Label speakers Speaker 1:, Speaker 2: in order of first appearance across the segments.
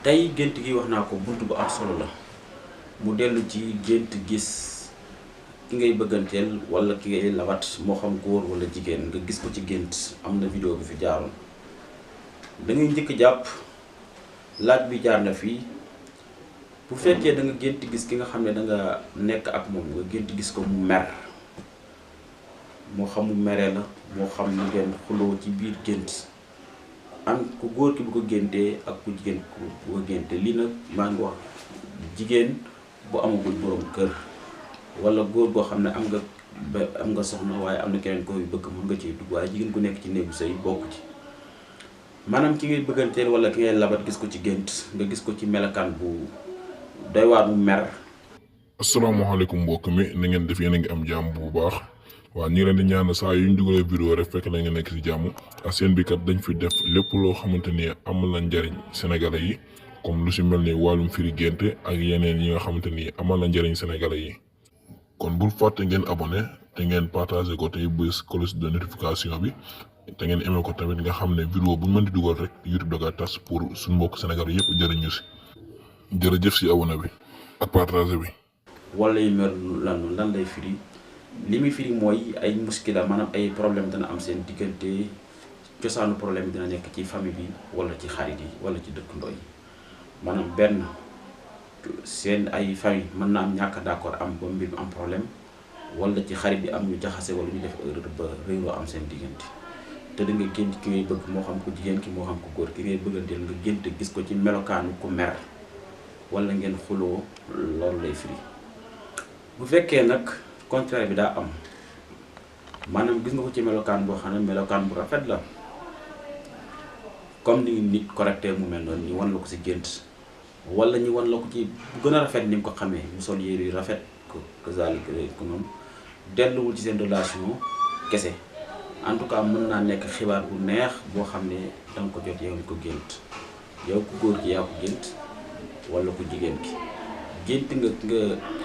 Speaker 1: tey gént gi wax naa ko bunt bu am solo la mu dellu ci gént gis ki ngay bëgganteel wala ki ngay labat moo xam góor wala jigéen nga gis ko ci gént. am na vidéo bi fi jaaroon da ngay njëkk jàpp laaj bi jaar na fii. bu fekkee da nga gént gis ki nga xam ne da nga nekk ak moom nga gént gis ko mu mer moo xam mu mere la moo xam ni ngeen xuloo ci biir gént am ku góor ki bu ko géntee ak ku jigéen bu ko géntee lii nag maa ngi wax jigéen bu amagul borom kër wala góor goo xam ne am nga soxna waaye am na keneen koy bëgg mën nga ciy dugg waaye jigéen ku nekk ci néegu sëy bokk ci maanaam ki ngay bëgganteel wala ki ngay labat gis ko ci gént nga gis ko ci melakaan bu doy waar mu mer.
Speaker 2: asalaamaaleykum mbokk mi na ngeen def yéen a ngi am jàmm bu baax waaw ñu ngi leen di ñaan saa yu ñu dugalee vidéo rek fekk na nga nekk si jàmm ak seen bi kat dañ fi def lépp loo xamante ni amal na njariñ sénégalais yi comme lu si mel ni wàllum firi gént ak yeneen yi nga xamante ni amal na njariñ sénégalais yi kon bul fàtte ngeen abonné te ngeen partagé ko tey bés cloche de notification bi te ngeen aimé ko tamit nga xam ne vidéo bu ñu mën di dugal rek YouTube da koy tas pour suñu mbokk sénégalais yëpp jëriñu si. jërëjëf si abonné bi ak partage bi.
Speaker 1: wala yu mel lan lay firi li muy firi mooy ay muskila maanaam ay problème dana am seen diggante cosaanu problème dina nekk ci famille bi wala ci xarit yi wala ci dëkkandoo yi maanaam benn seen ay famille mën na am ñàkk d'accord am ba mbir mu am problème wala ci xarit bi am ñu jaxase wala ñu def erreur ba réeroo am seen diggante te da nga gént ki ngay bëgg moo xam ko jigéen ki moo xam ko góor ki ngay bëgganteel nga gént gis ko ci melokaanu ku mer. wala ngeen xuloo loolu lay firi bu fekkee nag contraire bi daa am maanaam gis nga ko ci melokaan boo xam ne melokaan bu rafet la comme ni nit correcté mu mel noonu ñu wan la ko ci gént wala ñu wan la ko ci bu gën a rafet ni nga ko xamee mu sol yére yu rafet ko noonu delluwul ci seen relation kese en tout cas mën naa nekk xibaar bu neex boo xam ne danga ko jot yow ni ko gént yow ku góor ki yaa ko gént wala ku jigéen ki gént nga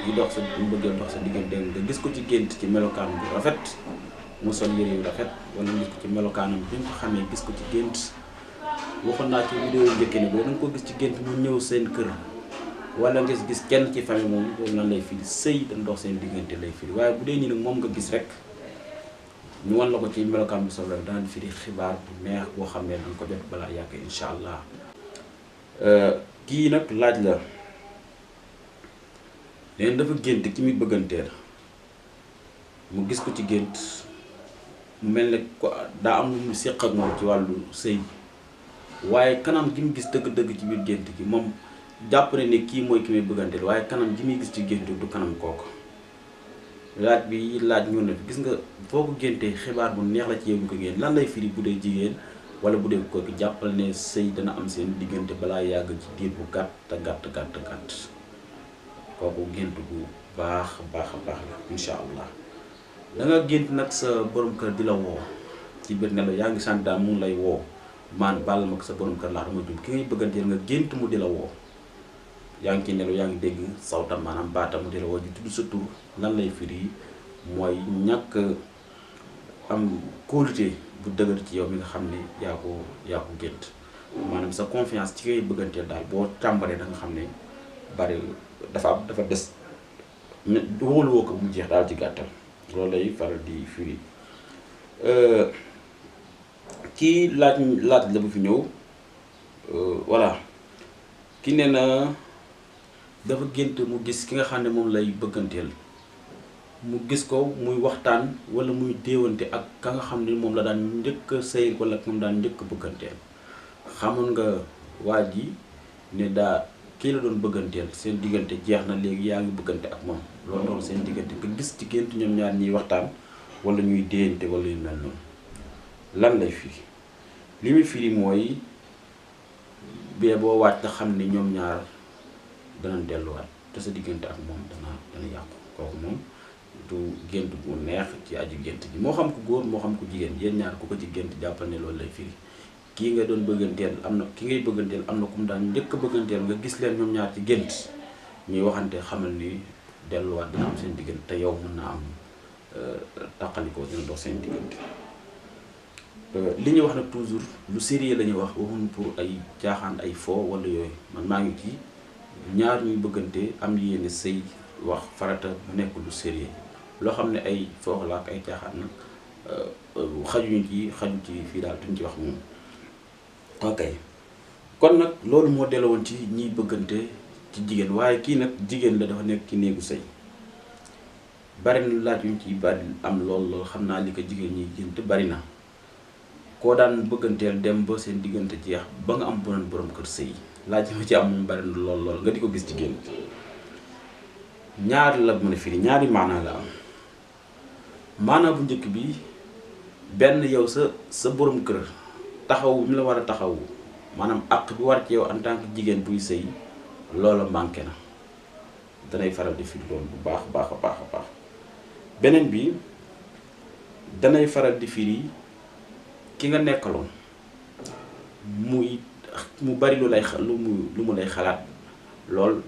Speaker 1: di dox sa mbëggeel dox sa diggante nga gis ko ci gént ci melokaan bu rafet mu sol yére yu rafet wala gis ko ci melokaanam bi nga ko xamee gis ko ci gént waxoon naa ci vidéo yu njëkk ni boo da nga ko gis ci gént mu ñëw seen kër wala nga gis kenn ci famille moom loolu lan lay firi sëy dañ dox seen diggante lay firi waaye bu dee nii nag moom nga gis rek ñu wan la ko ci melokaan bu sol rek dana firi xibaar bu neex boo xam ne danga ko jot balaa yàgg incha allah. kii nag laaj la leen dafa gént ki muy bëgganteel mu gis ko ci gént mu mel ne ko daa am lu mu séq ak moom ci wàllu sëy waaye kanam gi mu gis dëgg-dëgg ci biir gént gi moom jàpp ne ne kii mooy ki muy bëgganteel waaye kanam gi muy gis ci gént du kanam kooku laaj bi laaj ñëw na gis nga foo ko géntee xibaar bu neex la ci yow ko génn lan lay firi bu dee jigéen wala bu dee kooku jàppal ne sëy dana am seen diggante balaa yàgg ci diir bu gàtt kooku gént bu baax la incha allah da nga gént nag sa borom kër di la woo ci biir nelaw yaa ngi sant daal mu ngi lay woo man bàll ma ko sa borom kër laa dama jum ki ngay bëgganteel nga gént mu di la woo yaa ngi ci nelaw yaa ngi dégg sawtam maanaam baatam mu di la woo di tudd sa tur lan lay firi mooy ñàkk am kóolute bu dëgër ci yow mi nga xam ne yaa ko gént maanaam sa confiance ci ngay bëgganteel daal boo tàmbalee da nga xam ne bari dafa des wóoluwoo ko mu jeex daal ci gàttal loolu lay faral di firi. kii laaj la bu fi ñëw voilà ki nee na dafa gént mu gis ki nga xam ne moom lay bëgganteel mu gis ko muy waxtaan wala muy déewante ak ka nga xam ne moom la daan njëkk sëy wala moom daan njëkk bëgganteel xamoon nga waa ji ne daa kii la doon bëgganteel seen diggante jeex na léegi yaa ngi bëggante ak moom loolu doon seen diggante nga gis ci gént ñoom ñaar ñiy waxtaan wala ñuy déeyante wala yu mel noonu lan lay firi li muy firi mooy bee boo waaj nga xam ne ñoom ñaar danañ delluwaat te sa diggante ak moom dana yàqu kooku moom du gént bu neex ci aju gént ji moo xam ko góor moo xam ko jigéen yéen ñaar ku ko ci gént jàppal ne loolu lay firi kii nga doon bëgganteel am na ki ngay bëgganteel am na ku mu daan njëkk bëgganteel nga gis leen ñoom ñaar ci gént ñuy waxante xamal ni delluwaat dina am seen diggante te yow mën naa am tàqalikoo dina dox seen diggante li ñuy wax nag toujours lu sérieux la ñuy wax waxuñ pour ay caaxaan ay fo wala yooyu man maa ngi ci ñaar ñuy bëggante am yéene sëy wax farata mu nekk lu sérieux loo xam ne ay foox la ak ay caaxaan nag xaju ci fii daal duñ ci wax moom. ok kon nag loolu moo delloo woon ci ñiy bëggante ci jigéen waaye kii nag jigéen la dafa nekk ci néegu sëy bari na laaj yuñ ci bari am lool xam naa li ko jigéen ñi jënt bari na koo daan bëgganteel dem ba seen diggante jeex ba nga am borom kër sëy laaj ma ci am moom bari na lool nga di ko gis jigéen ñaari la mën a firi ñaari maanaa la am maanaa bu njëkk bi benn yow sa borom kër taxaw mi la war a taxaw maanaam àq bi war ci yow en tant que jigéen buy sëy loola manqué na danay faral di firi loolu bu baax a beneen bi danay faral di firi ki nga nekkaloon mu bari lu mu lay xalaat lool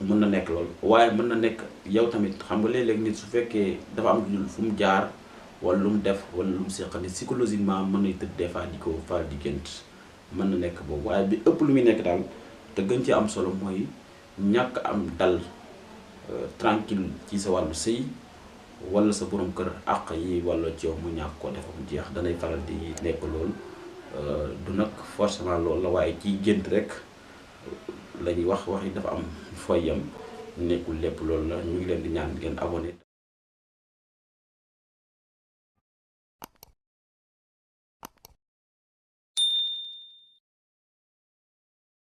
Speaker 1: mën na nekk lool waaye mën na nekk yow tamit xam nga léeg-léeg nit su fekkee dafa am fu mu jaar wala lu mu def wala lu mu seqal psychologiquement mën na tëdd des fois di ko faral di gént mën na nekk boobu waaye bi ëpp lu muy nekk daal te gën ci am solo mooy ñàkk am dal tranquille ci sa wàllu sëy wala sa borom kër àq yi wala ci yow mu ñàkk ko defa mu jeex danay faral di nekk loolu du nag forcément loolu la waaye ci gént rek la ñuy wax yi dafa am fooy yam nekkul lépp loolu la ñu ngi leen di ñaan ngeen abonné